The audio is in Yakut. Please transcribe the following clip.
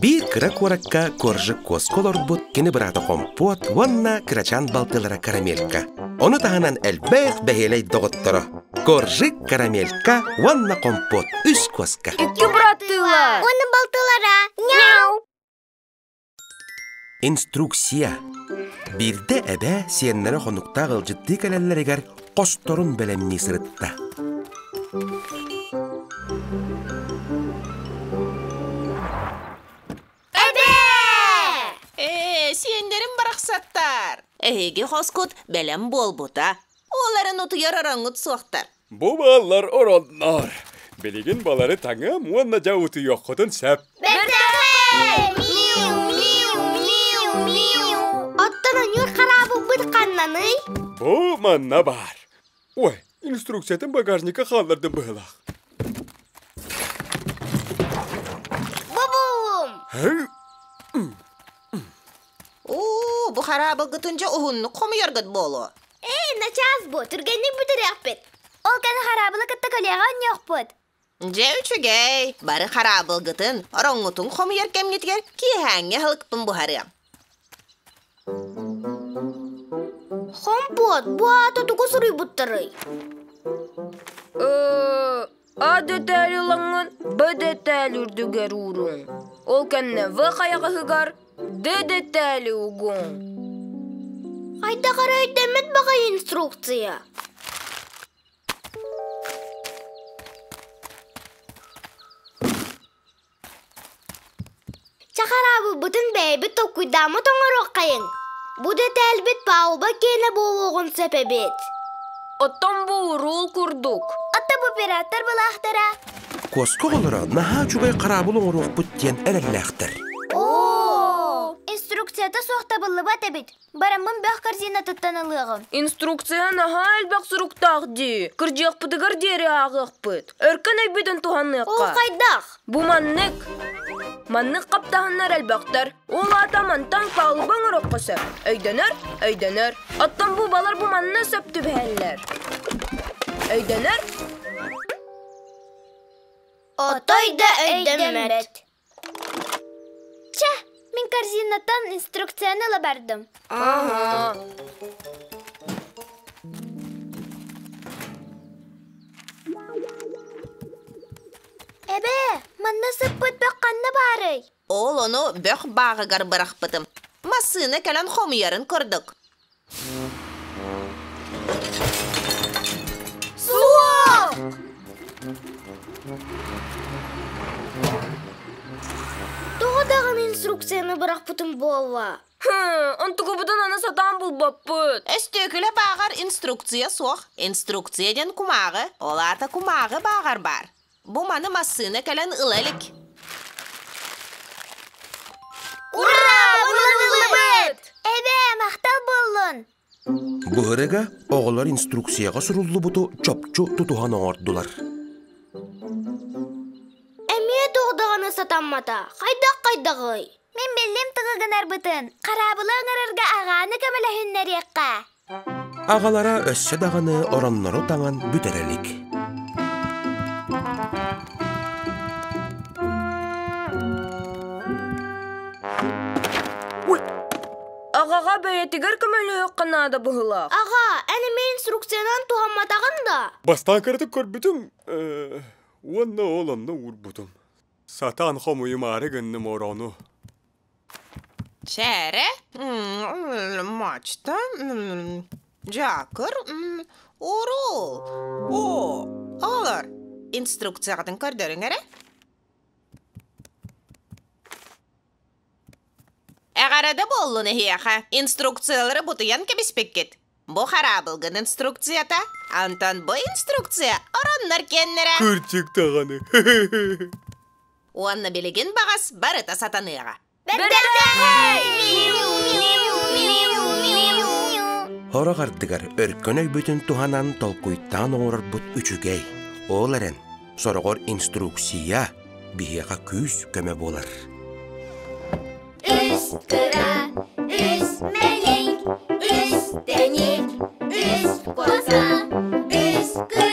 Биир кыра куоракка Коржик куоска олорбут кини быраата Хомпуот уонна кырачаан балтылара Карамелька. Ону таһынан элбэх бэһиэлэй доҕотторо Коржик, Карамелька уонна Хомпуот үс куоска. Икки быраттыылар. Уонна балтылара. Няу! Инструкция. Биирдэ эбээ сиэннэрэ хонуктаах ыалдьыттыы кэлэллэригэр хосторун бэлэмнии сырытта. Эбээ! Ээ, сиэннэрим барахсаттар. Эһиги хоскут бэлэм буолбута. Оларын утуйар ороҥҥут суохтар. Бу бааллар ороннор. Билигин балары таҥыам уонна дьэ утуйуоххутун сөп. Бэртээхэй! Миу, миу, миу, миу. Оттон онньуур хараабылбыт ханнаный? Бу манна баар. Ой, инструкциятын багажникка хааллардым быһыылаах. Бу-бум! Уу, бу хараабылгытын дьэ уһуннук хомуйаргыт буолуо. Эй, начаас бу, түргэнник бүтэриэхпит. Ол кэнэ хараабылы кытта көлүөҕэ онньуохпут. Дьэ үчүгэй, бары хараабылгытын, ороҥҥутун хомуйар кэмҥитигэр киэһээҥҥи аһылыкпын буһарыам. Хомпуот, бу аата тугу суруйбуттарый? А дэтэл ылаҥҥын, Б дэтэл үрдүгэр ууруҥ. Ол кэннэ В хайаҕаһыгар Д дэтэл угуҥ. Хайдах эрэ өйдөммөт баҕайы инструкция. Чахараабыппытын бэйэбит толкуйдааммыт оҥоруоххайыҥ. Бу дэтээлбит палуба киэнэ буолуоҕун сөп эбит. Оттон бу уруул курдук. Оттон бу пираттар былаахтара. Куоска оҕолоро наһаа үчүгэй хараабыл оҥоруохпут диэн эрэллээхтэр. Оо! Инструкцията суох табыллыбат эбит. Бараммын бөх корзинатыттан ылыаҕым. Инструкция наһаа элбэх суруктаах дии. Кырдьыахпытыгар диэри ааҕыахпыт. Өркөн өйбүтүн туһаныахха. Ол хайдах? Бу маннык. Маннык хаптаһыннар элбэхтэр. Ол аата мантан палуба оҥоруохха сөп. Өйдөнөр, өйдөнөр. Оттон бу балар бу манна сөп түбэһэллэр. Өйдөнөр? Отой да өйдөммөт. Чэ, мин корзинаттан инструкцияны ыла бардым. Ага. Эбээ, манна сыппыт бөх ханна баарый? Ол ону бөх бааҕыгар бырахпытым. Массыына кэлэн хомуйарын курдук. Суох! Тоҕо даҕаны инструкцияны бырахпытым буолла? Онтукубутун аны сатаан булбаппыт. Өстүөкүлэ бааҕар инструкция суох. Инструкция диэн кумааҕы, ол аата кумааҕы бааҕар баар. Бу маны массыына кэлэн ыла илик. Ура! Булан Эбээ, махтал буоллун! Быһырыга оҕолор инструкцияҕа суруллубуту чопчу тутуһан оҥордулар. Эмиэ туох даҕаны сатаммата. Хайдах-хайдаҕый? Мин биллим тыгы гынарбытын. Хараабылы ыҥырарга аҕааны көмөлөһүннэриэххэ. Аҕалара өссө даҕаны ороннору таҥан бүтэрэ илик. Аҕаҕа бэйэтигэр көмөлөһүөххэ наада быһыылаах. Аҕа, эн эмиэ инструкциянан туһамматаҕын да? Бастаан кыратык көрбүтүм, уонна ол онно уурбутум. Сатаан хомуйумаары гынным орону. Чээрэ, мачта, дьаакыр, уруул, оо, оҕолор, инструкцияҕытын көрдөрүҥ эрэ. Эҕэрдэ буоллун эһиэхэ, инструкциялары бутуйан кэбиспиккит. Бу хараабылгын инструкцията, онтон бу инструкция ороннор киэннэрэ. Кырдьык даҕаны. Уонна билигин баҕас барыта сатаныаҕа. Сорох ардыгар өркөн өйбүтүн туһанан толкуйтаан оҥорорбут үчүгэй. Ол эрэн, сороҕор инструкция биһиэхэ күүс-көмө буолар. Үс кыра, үс мэлик, үс тэник, үс коза, үс кыра.